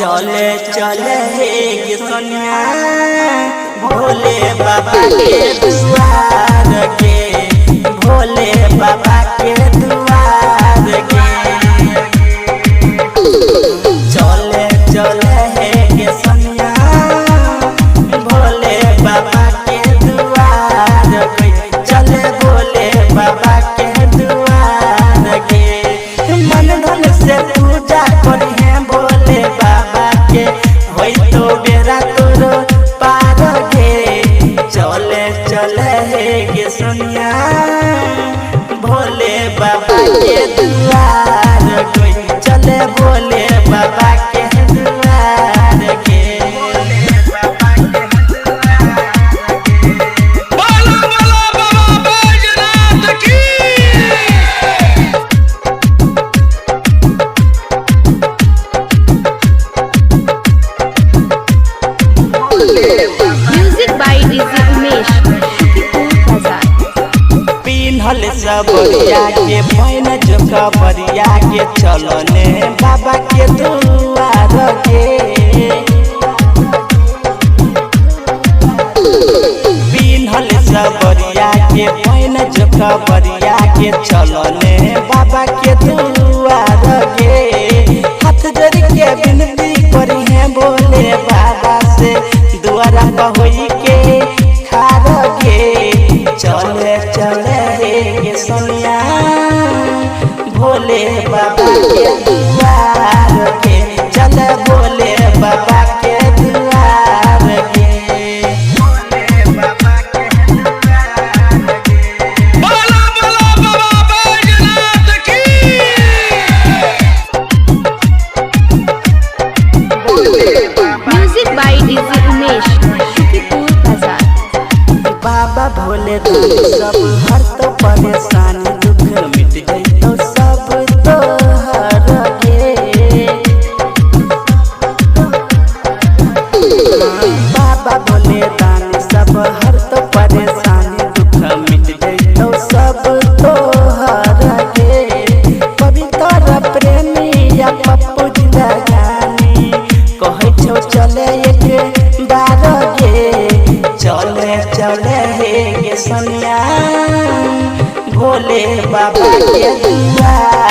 चले चले हे गे सोनिया भोले बाबा के दुआर के, भोले बाबा के दुआर के। चले चले हे गे सोनिया भोले बाबा के दुआर के, चले भोले बाबा के दुआर के। मन धन से पूजा करी है भोले बाबा के, होई तो बेरा तोरो पार के। चले चले हे गे सोनिया भोले बाबा के दुआर के, चले भोले बाबा के दुआर के। बोला बोला बाबा बैजनाथ की। Music by DJ Umesh, Shukipur Bazaar. पिन्हल सबरिया के पैन जोखबरिया के, चलने बाबा के दुआर के। पिन्हल सबरिया के पैन जोखबरिया के, चलने बाबा के दुआर के। हाथ जोड़ के विनती करी है भोले बाबा से, दुआरा पर होई के खार के। चले चले हे गे सोनिया भोले बाबा के दुआर के, चले भोले बाबा के दुआर के। बोला बोला बाबा बैजनाथ की। Music by DJ Umesh, Shukipur Bazaar. बाबा भोले दानी सब हर तो परेशानी, दुख मिट जइतो सब तोहर के। बाबा भोले दानी सब हर तो परेशानी, दुख मिट जइतो सब तोहर के। पवित्र प्रेमी या पप्पू जिंदगानी कहै छौ चले एक बार गे। चले चले हे गे सोनिया भोले बाबा के दुआर।